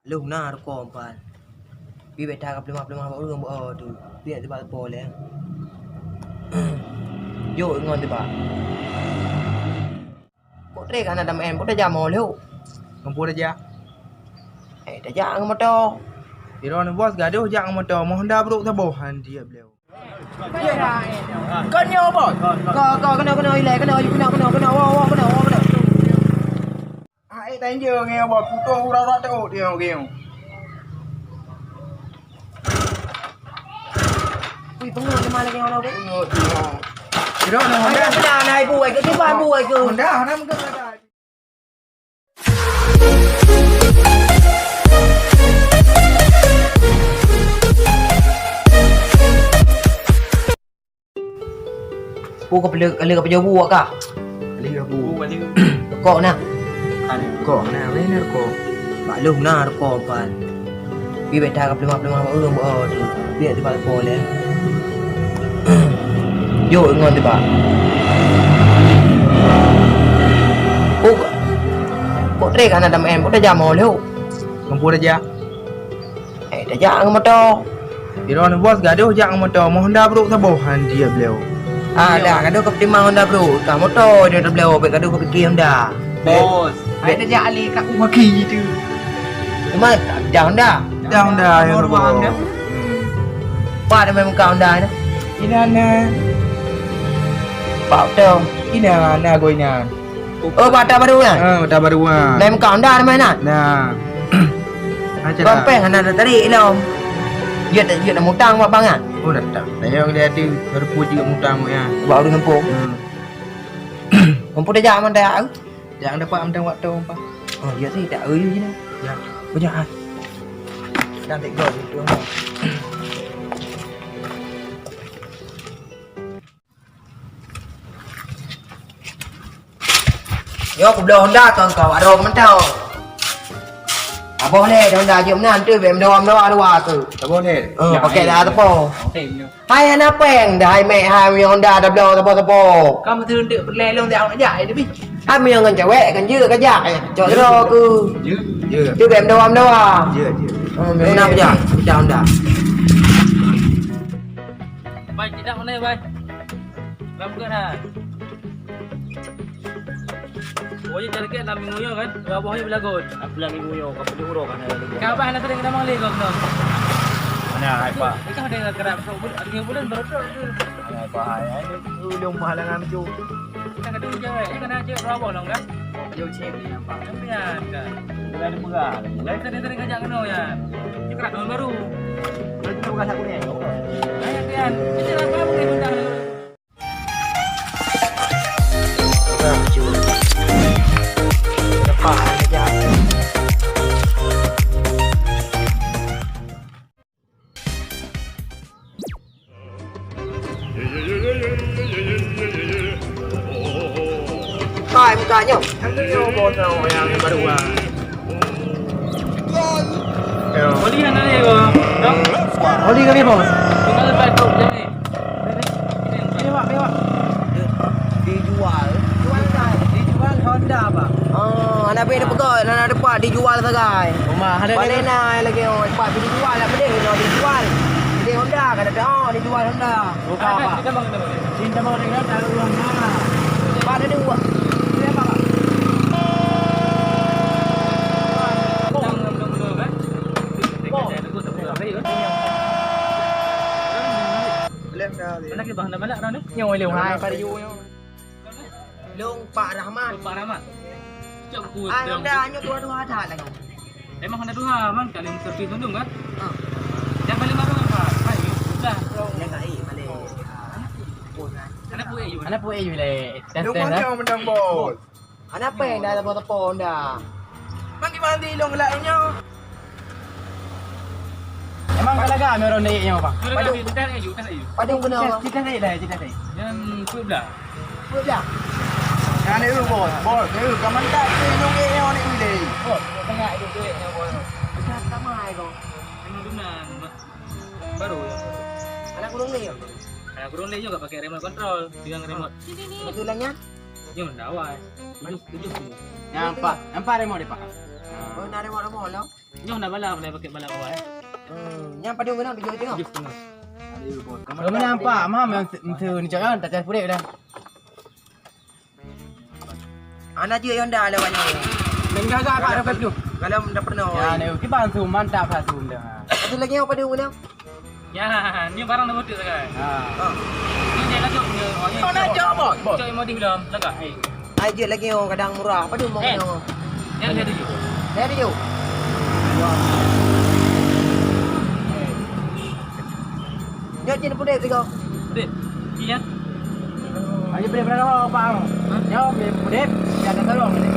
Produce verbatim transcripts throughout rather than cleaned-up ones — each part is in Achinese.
Lôn na rukok empat. Pi beta ka peuleumah-peuleumah bak ureueng bak, oh, tu. Pi nak teuba po lé. Jok ngon teuba. Kok tré ka na dam em, kok tajak mo lé. Ngon peue tajak? Eh, tajak ngon moto. Droeneuh bos gadoh jak ngon moto, moh Honda brok saboh han tiep lé. Kon nyoe bos. Ko, ko, keunoe, keunoe, ilèe, keunoe, keunoe, keunoe, keunoe, wo, wo, keunoe, wo, keunoe. Ah, eh, tanjong nyoe bos, putôh urat-urat teuk nyoe, nyoe. Ui, peungeut teuma lagèe nyoe, Bos. Peungeut nyoe. Tidak, nah, Honda. Ada benar, nah, ibu, ai, ke, ibu, ibu, ai, ke. Honda, Honda mungkin ada. Peue ka peuleueh, ka lheueh ka pajoh bu awak kah? Ka lheueh bu. Rukok na? Ka na. Rukok na, weh na rukok. Bak lôn na rukok empat. Pi beta ka peuleumah-peuleumah bak ureueng bak, oh, tu. Pi nak teuba rukok lé. Jok ngon teuba. Kok, kok tré ka na dam em, kok tajak mo lé. Ngon peue tajak? Eh, tajak ngon moto. Droeneuh bos gadoh jak ngon moto, moh Honda brok saboh han tiep lé. Ah, dah, gadoh ka peutimang Honda brok, ka moto dia tablèe, bèk gadoh ka piké Honda. Bos, hai tajak alé ka u maki tu. Cuma jak Honda. Jak Honda, ya, bos. Pak ada main muka Honda ni. Inan na. Pak betul. Inan na, goinan. Oh, bak ata baru kan? Ah, ata baru, ah. Lain muka Honda namanya nak? Nah. Macam mana? Rompeng hana tatarik lom. Dia tak, dia nak mutang buat bangat. Oh, dah tak. Dah yang dia ada, baru puji kat mutang ya. Buat orang kampung. Hmm. Kampung dah jangan dah. Jangan dapat mutang waktu apa. Oh, dia sih tak ui je. Ya. Banyak ah. Cantik gol itu. Yo, kubloe Honda keu kau, aro mantong. Aboh lé Honda jeuem nan tu, bèk meudoa-meudoa luwa tu. Aboh lé. Eh, ya, pakai dah tepo. Okey, ya. Hai anak peng dah, hai mek, hai Honda dah bloe tepo-tepo. Kamu tu untuk perlelong dah awak jak, ya, tapi. Hai meunyoe ngon cewek kan jeuet ka jak, eh, cok droe ku. Jeuet. Jeuet. Tu bèk meudoa-meudoa. Jeuet, jeuet. Oh, memang nak jak, jak Honda. Bai, tidak mana, Bai? Lam ke dah? Oh, ya, target enam minggu ya kan? Dua buah ya belagun. Apa lagi minggu ya? Kau perlu urut kan? Kau abah nak sering nama lagi kau kenal? Mana, hai, Pak? Itu ada kerap, ada bulan baru tu. Hai, Pak, hai, hai, ni ulung mahalangan tu. Kita kata jawab, ya kan aja dua buah long kan? Oh, dia cek ni nampak. Tapi ya, kan. Bukan ada perang. Mulai tadi-tadi kajak kena ya. Dia kerap tahun baru. Kalau kita bukan satu ni. Ayo, Tian. Ini lah, apa boleh benda? Hai, muka nyoe. Yang tu nyoe bos nyoe, yang baru ah. Oli hana lé, bos. Oli kami, bos. Bukan lepas tu, jadi. Bewak, bewak. Dijual. Jual sagai. Dijual Honda, Pak. Oh, anak bini peugah, anak depan dijual sagai. Rumah ada. Balik na lagi, oh, cepat dijual, nak beli, nak dijual. Beli Honda, kata dia, oh, dijual Honda. Buka apa? Cinta mau dengan taruh uang mana? Pak, ada dua. Beli apa, Pak? Lem dah. Mana kita bahan balak dah ni? Nyoe lem hai pada you nyoe. Long Pak Rahmat. Pak Rahmat. Cok ku. Ah, dah nyoe dua-dua dah lagi. Emang ada dua man kali servis undung kan? Ha. Yang paling baru apa? Hai, dah. Yang ai balik. Anak puai you. Anak puai you le. Tes tes dah. Nyoe bos. Hana pèng dah teupon-teupon dah. Mang gimana di long gelak nyoe? Emang ka lagak meurôn dayek nyoe, Bang? Padum. Padum kena, Bang? Cita dayek lah, cita dayek. Yang peuet blah. Peuet blah? Nah, ni bos, bos, ni ka mantap tu long dayek nyoe ni deh. Bos, tengah itu duit nyoe, bos. Macam sama ai kau. Emang benar, Bang. Baru ya. Anak kurung ni. Anak kurung ni juga pakai remote control, dengan remote. Betul lah nya. Nyoe dah awai. Tujuh, tujuh tu. Nampak, nampak remote dia, Pak. Oh, nak remote, remote lah. Nyoe na bala, boleh pakai bala bawah, eh. Hmm, nyang padum keunoe tujoh setengah? Tujoh setengah. Kalau mana nampak, maham yang se-, mesti ni cakap, tak cari pudek dah. Ana jeuet Honda lewat nyoe. Dan gaga Pak Rafael tu. Kalau dah pernah. Ya, ni kiban tu mantap lah tu dah. Ada lagi yang padum keunoe? Ya, ni barang dah beutôi sagai. Ha. Ha. Ni dia laju punya. Oh, ni. Oh, nak jawab, bos. Bos. Cok modif dah, sagai. Hai. Hai, jeuet lagi, oh, kadang murah. Apa dia mau kena? Yang dia tuju. Dia tuju. Jawab. Jawab cina pudek tiga. Pudek. Iya. Ayo boleh berapa, Bang? Hah? Jawab, boleh pudek. Dia ada tolong ni.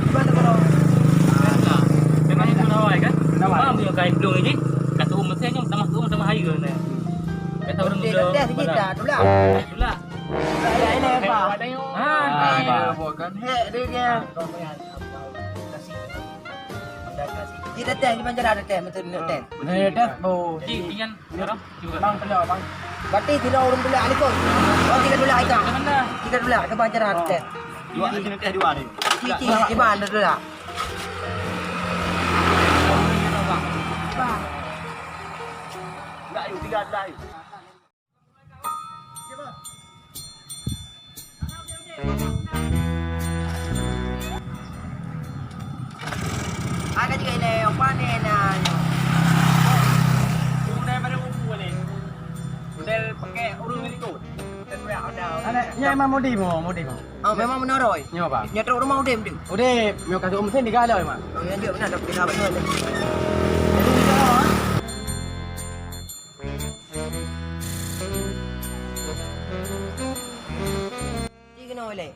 Gimana kalau? Biasa. Memang itu nawai kan? Nawai. Bang, dia kain belum ini. Kata umur saya, tambah umur, tambah hari ke? Kata orang muda. Dah, dah, dah, dah, dah. Itulah. Dah, ini, Pak. Ah, ah, iya, Pak. Bukan. Hek dia, dia. Kita tes, di Banjarah ada tes, betul, betul tes. Ni tes, bu. Ji, ingat, sekarang, cuba. Bang, tolong, bang. Berarti tidak urung tulak, Alikon. Oh, tiga tulak, Ika. Betul, betul. Tiga tulak, ke Banjarah ada tes. Dua, sini tes dua ni. Ci, ci, ci, bang, ada tulak. Bang. Tulak, yuk, tiga tulak, yuk. Ada juga ilai, apa ni, nah. Model pada buku ni. Model pakai urun ni kot. Ada, ya, memang modi mo, modi mo. Oh, memang menoroi. Nyo, Bang. Nyo trok rumah Udin tu. Udin, nyo kasih mesin tiga lah, Bang. Oh, ya, dia benar, dah kita betul. Ji keunoe ilèe.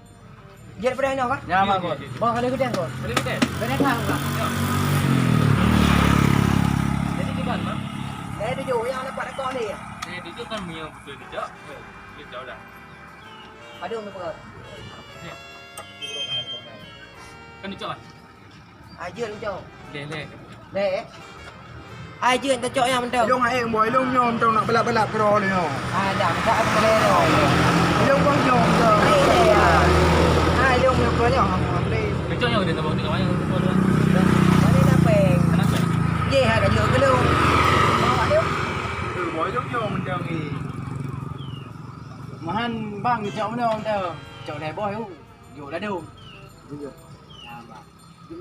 Jeuet peudeh inoe, Kak? Nyan, Mak, Bos. Bos, ada gudang, Bos. Ada gudang? Gudang that, Kak? Ya. Jadi di mana, Mak? Saya tuju, yang nampak dekat ni. Saya tuju kan punya betul kejap. Kejap dah. Aduh, lupa. Kan dicok, Mak? Ai jeuet mantong. Leh, leh. Leh, eh? Ai jeuet tacok nyang mantong. Ilong hai, boh, ilong nyoe mantong nak balap-balap keudroe nyoe. Ah, dah, dah, aku boleh tu. Ilong bang nyoe mantong. Leh, leh, ah. Ah, ilong nyoe keudroe nyoe. Tacok nyoe dia tambah tengok ayam. Mana napeng? Kenapa? Ye, ha, kajut keulong. Bawa dia. Eh, boh, ilong nyoe mantong ni. Mahan bang tacok mana mantong? Cok leh boh, yuk. Jok ladom. Jok. Nah, bang.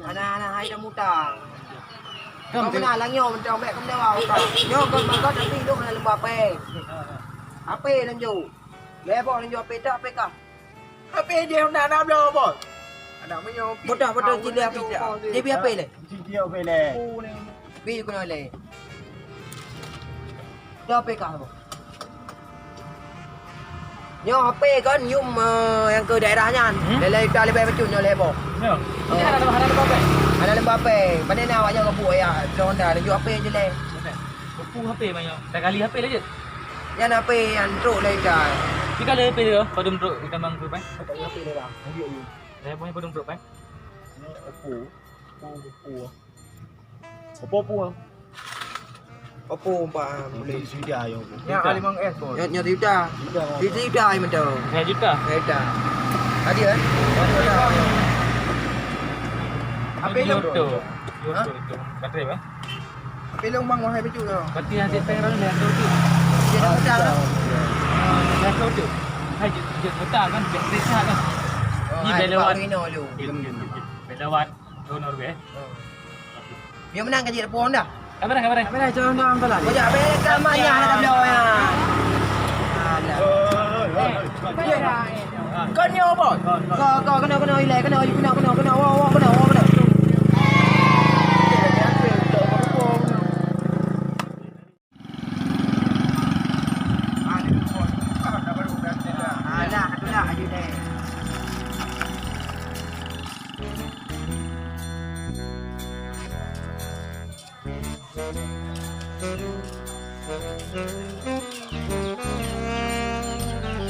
Hana, hana hai dah muta. Kau meunan lang nyoe mantong bèk keumeudawai utak. Nyoe kon mangkot tapi ilong hana leumbah pèng. Ape lanjut? Lé boh lanjut ape tak ape kah? Ape dia nak nak bloe boh? Anak meunyoe pi. Bodoh, bodoh, jileh ape tak? Dia bi ape lé? Jileh ape lé? Bi keunoe lé. Dah P K boh. Nyoe H P kan yum, eh, nyang keu daerah nyan. Hmm? Lelai dah leubeh bacut nyoe lhèe boh. Ya. Oh. Ini ada, ada leumbah pèng. Ada leumbah pèng. Pandai na awak nyoe geubuet ya, Honda laju H P je leh. Betul. Betul H P banyak. Dah kali H P laju je. Nyan H P nyang trok leh dah. Ni kalau H P tu, padum trok ikan bang tu, Bang? H P leh dah. Laju, laju. Leh boh padum trok, Bang? Ni Oppo. Oppo, Oppo. Oppo pun. Oppo empat boleh. Sudah ya. Ya, A lima S, Bos. Ya, ya, sudah. Sudah. Di sudah ai mantong. Ya, juta. Ya, juta. Tadi kan? Apa ilong tu? Hah? Baterai, Bang. Apa ilong, Bang, wahai bacut tu? Berarti yang saya pengen dah tu. Dia dah pecah tu. Dah tu tu. Hai, je, je, betul kan? Dia periksa kan? Oh, ni hai, bela wan. Ilong, ilong. Bela wan. Honor, eh? Dia menang ka jeuet pulang dah. Kamera, kamera. Kamera, jangan dalam dalam. Kau jangan bela kamera ya, nak bloe ya. Alah. Kau ni apa? Kau, kau kena, kena ilai, kena, kena, kena, kena, wah, wah, kena, wah, kena. Alah, itulah, ayo deh.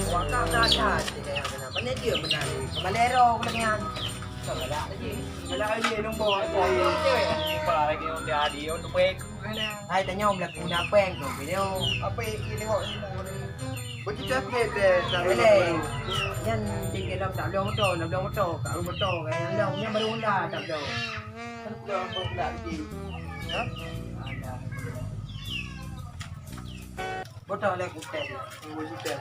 Wah, kau dah ada, cik, yang benar. Mana dia benar ni? Kembali ero aku lagi, kan? Kau galak lagi. Galak lagi, nombor. Apa lagi, orang dia, dia, orang tu, Hai, tanyong belaku na pèng tu, beliau. Apa yang ini lewat semua ni? Bagi cakap deh, tak boleh. Nyan tinggal dalam tak bloe motor, tak bloe motor, tak bloe motor. Kan yang dalam, yang baru Honda tak bloe. Beutôi lé kutem. Kutem.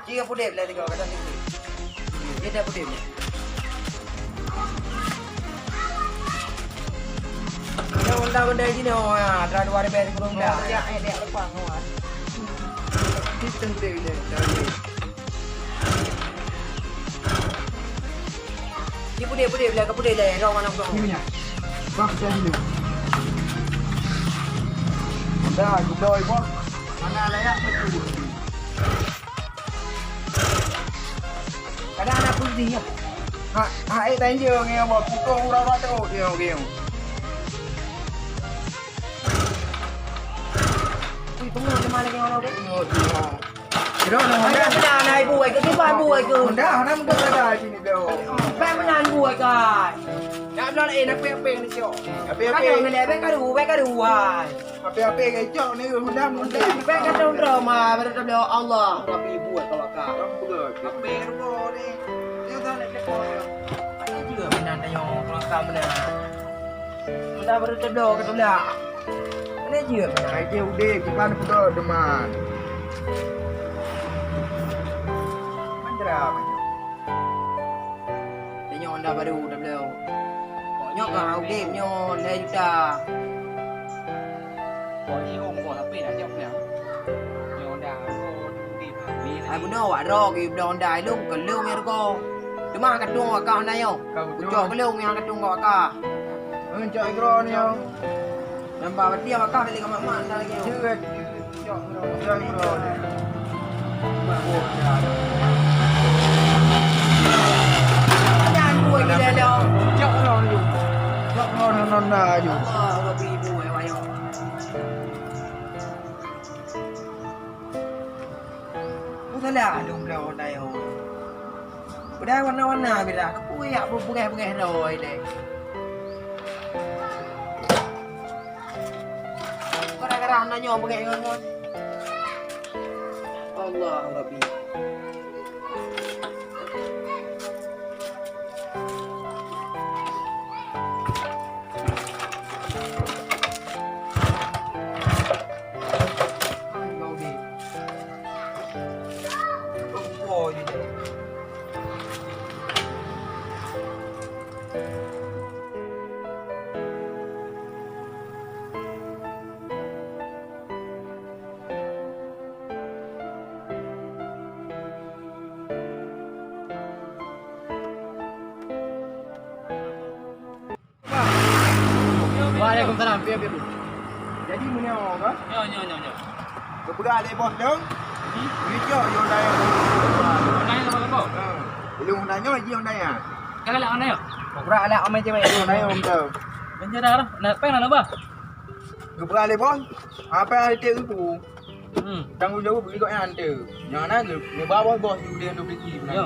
Jih ka pudeb lé tiga kata ni. Jih dah pudeb. Ya, Honda benda sini, oh, ya, ada dua ribu sepuluh dah. Ya, eh, dia lepas, oh. Sistem pudeb ni, dah ni. Ni pudeb, pudeb lé, ka pudeb lé, rong anak rong. Ni minyak. Bang, saya dulu. Honda, guloi, bang. Mana layak betul? Kadang anak pun dia. Ha, ha, eh, tanya orang yang buat pukul orang-orang tu, dia, dia. Ui, pengawa dia malah yang orang tu. Dia, dia. Kira orang Honda. Ada pernah naik buat ke, simpan buat ke? Honda, Honda mudah ada sini, dia. Baik pernah buat kan? Tak pernah, eh, nak apa-apa ni, siok. Apa-apa. Kadang ni, baik karu, baik karu, wai. Api-api kecok ni, Honda muntah. Bèk ka tông droe ma, bèk ka tông droe Allah. Tapi buet ka wakah. Apa rupa ni? Dia dah nak cakap. Ada juga benar tanya orang ka benar. Mudah baru teblo ke tolak. Ada juga benar. Ai dia udeh, kiban betul, teman. Mandra, mandra. Tanyoe Honda baru dah bloe. Kok nyoe ka udeb nyoe lhèe juta. Kok jih ong kok tapi nak jaweueb nyan. Nyoe Honda kok udeb. Ai bunoe wak droe geubloe Honda ilong keu lôn nyang rugoe. Teuma ka tueng wak kah Honda nyoe. Kucok keu lôn nyang ka tueng wak kah. Encok droe nyoe. Nambah berarti awak kah lagi mak-mak dah lagi. Jeuet. Jeuet, jeuet. Dan buat gila dah. Jok orang ni. Jok orang nona je. Allah, Allah beri ibu, eh, wayang. Beutôi lah, lôn bloe Honda nyoe. Padahai warna-warna beda, keupeue jak beugèh-beugèh droe lé. Gara-gara Honda nyoe beugèh ngon-ngon. Allah Rabbi. Waalaikumsalam. Piye, piye, piye? Jadi, meunyoe ka? Nyoe, nyoe, nyoe, nyoe. Geupeugah lé bos lôn, hmm? Geujok yo laén. Laén lôn lôn. Ha. Lôn nanya, jih nanya. Ka galak nanya? Geupeugah lé amai cewek. Nanya, om tu. Nanya dah, dah. Nak peng dah, bah? Geupeugah lé bos, apa ada ibu? Hmm. Tanggong jaweueb bagi kok nyan teuh. Nyang na geu-, geuba bos-bos di udeb dua puluh jih. Yo.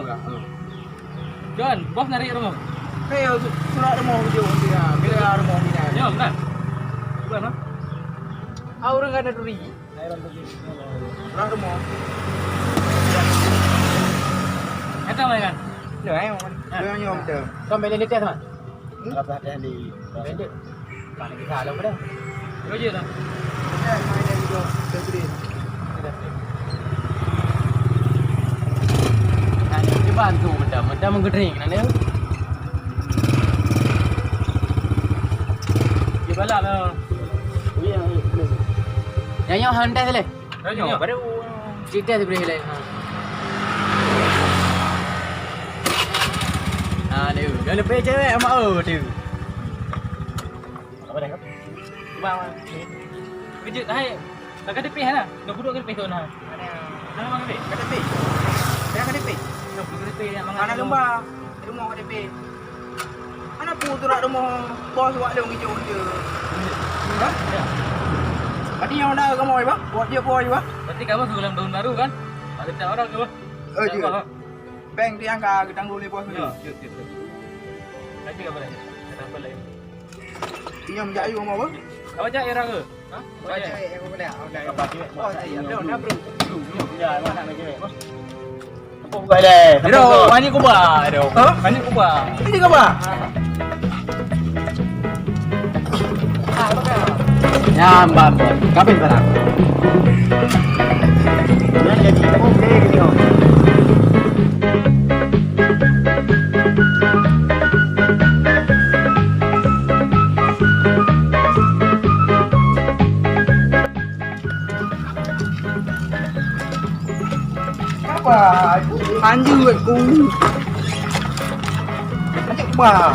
Jon, bos narik rumoh. Kayo su-, surat rumoh ujong dia. Bila rumoh dia. Yo, benar. Bukan, ha? Ah, ureueng ka na turi. Surat rumoh. Kata mai kan? Yo, ayo. Ha. Yo, yo, betul. Kau beli letes, Man? Hmm? Berapa ada yang di Pendek. Paling besar lah pada. Kerja dah. Nah, ni dia bantu macam, macam mengedring, nah, ni. Dia balap lah. Yang, yang hantai boleh? Nyoe, nyoe, baru. Cerita tu boleh lain, ha. Ha, dia. Dia lebih cewek, mak, oh, dia. Apa dah, Kak? Cuba, Mak. Kejut, hai. Dah K T P, ha, nah? Dah duduk K T P tu, nah. Mana? Mana, Mak, K T P? Dah K T P? Dah K T P? Dah K T P, ya, Mak. Mana lomba? Di rumah K T P. Mana pu tu rak rumoh bos wak lôn ijong je? Ha? Ya. Berarti nyang dah kamoe, bah? Buat dia boy, bah? Berarti kamu sebelum tahun baru, kan? Ada tak orang ke, bah? Eh, tak je. Apa, ha? Bank tu yang ka geutanggung lé bos tu. Ya, ya, ya, ya. Lagi apa lagi? Ada apa lagi? Inyong jak ayu mau apa? Apa jak, ya, Rara? Bro, ani kuba, bro. Ha? Ani kuba. Ya, mbak, mbak. Kabin barang. Jadi, kamu beli gitu. Apa? Anjing wek ku. Anjing bah.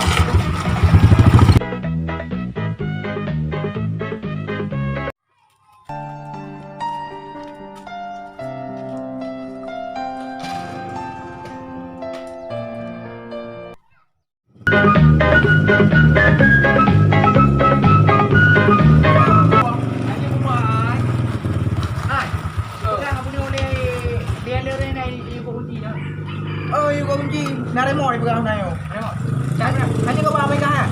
Oh, yue kunci. Na remote dipeugah na yue. Remote. Cak, cak, cak, kau paham kan?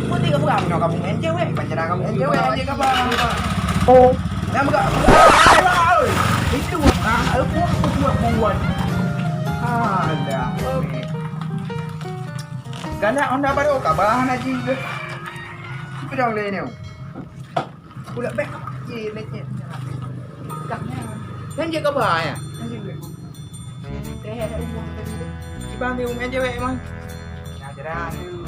Putih kau paham? Kau kamu N C W, pancera kamu N C W, N C W kau paham? Oh, yang buka. Itu apa? Aku buat buat. Ada. Ganda Honda baru kau bah na ji. Kita dah boleh ni. Pula bek. Ye, lecet. Dah nya. Kan je kaba ya. Kan je. Teh ada uang tadi. Kiban dia main cewek man. Ngajaran tu.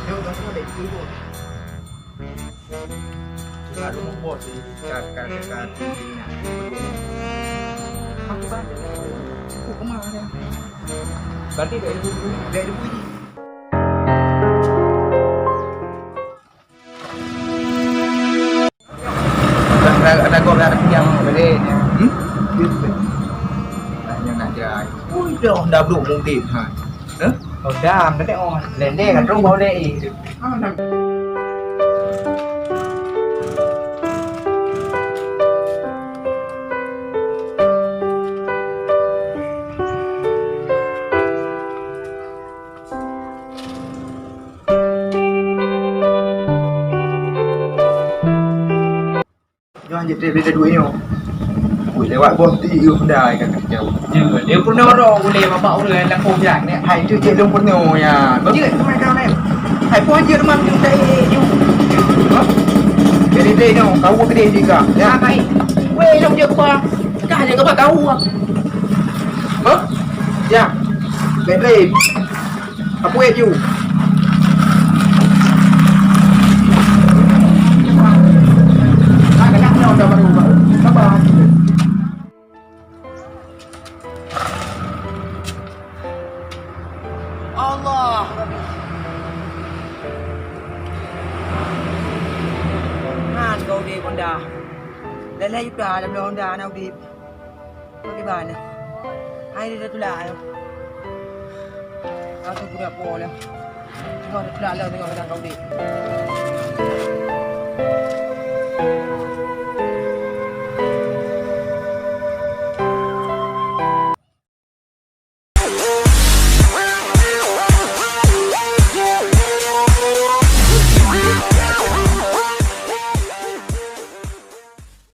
Dia orang semua dek tu. Baru mau bos ni. Kat, kat, kat. Aku bantu. Aku kemana? Berarti dari dulu, dari dulu ni. Ada, ada gol, ada tiang, ada deh. Hmm? Gitu. Tanya nak dia. Ui, dah, dah belum mungkin, ha. Hah? Oh, dah, dah tengok. Lendeh kan, terus bau deh. Ah, dah. Nyoe han jitrép lé duek nyoe. Ui, lewat boh ti yue benda ikan kacau. Ya, dia pernah orang boleh bapak orang lakukan jalan ni. Hai tu cek lôn pernah ya. Cek kemai kau ni. Hai pun je rumah tu tak eh ju. Ha? Jadi dia nyoe kau gede juga. Ya. Hai. Weh, lôn je kuah. Kah je kau kau. Ha? Ya. Baik-baik. Apa ju? Allah. Nyan kau udép Honda. Lé-lé juga dalam Honda na udép. Bagaimana? Hai dia dah tulak. Aku pura po lah. Tengok dah tulak lah tengok kadang kau ni.